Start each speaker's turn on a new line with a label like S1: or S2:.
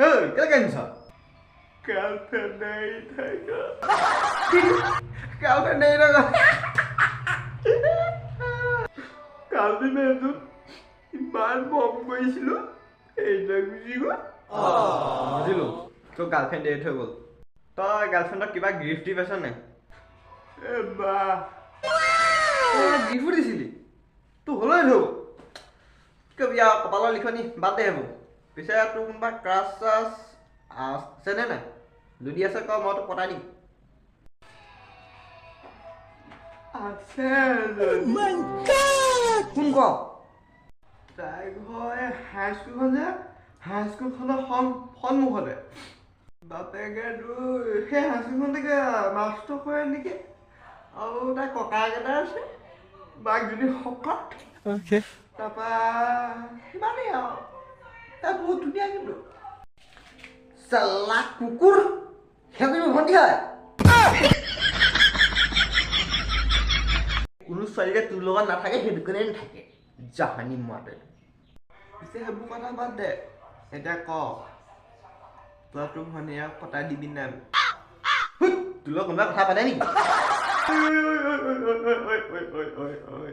S1: ঐ, কেলে কান্দিছ?
S2: গাৰ্লফ্ৰেণ্ড এৰি থৈ গ'ল।
S1: গাৰ্লফ্ৰেণ্ড এৰি থৈ গ'ল?
S2: কালি মেমটোত ইমান মৰম কৰিছিলো, এৰি থৈ গুচি গ'ল।
S1: বুজিলো, তোৰ গাৰ্লফ্ৰেণ্ড এৰি থৈ গ'ল। তই গাৰ্লফ্ৰেণ্ডক কিবা গিফ্ট দি পাইছ নাই?
S2: এ বা।
S1: গিফ্টো দিছিলি, তোৰ হ'লেও এৰি থৈ গ'ল। কবি আৰু, কপালৰ লিখনি, বাদ দে সেইবোৰ। পিছে তোৰ কোনোবা ক্ৰাছ চাছ আছেনে নাই? যদি আছে ক, মই তোক পতাই দিম।
S2: আছে এজনী।
S1: কোন ক?
S2: তাই ঘৰ এই হাইস্কুলখন যে, হাইস্কুলখনৰ সন্মুখতে। বাপেকে তোৰ সেই হাইস্কুলখনতে মাষ্টৰ কৰে নেকি, আৰু তাই ককায়েক এটা আছে, বাকজনী শকত। তাৰপৰা সিমানেই আৰু, তাই বহুত ধুনীয়া কিন্তু।
S1: চালা কুকুৰ, সেইজনী মোৰ ভণ্টি হয়। কোনো ছোৱালীকে তোৰ লগত নাথাকে, সেইটো কাৰণে নাথাকে। জাহানি মাতে।
S2: পিছে সেইবোৰ কথা বাদ দে, এতিয়া ক, তই তোৰ ভনীয়েক পতাই দিবি নাই?
S1: তোৰ লগত কোনোবা কথা পাতে নেকি?
S2: ঐ, ঐ, ঐ, ঐ, ঐ, ঐ, ঐ, ঐ।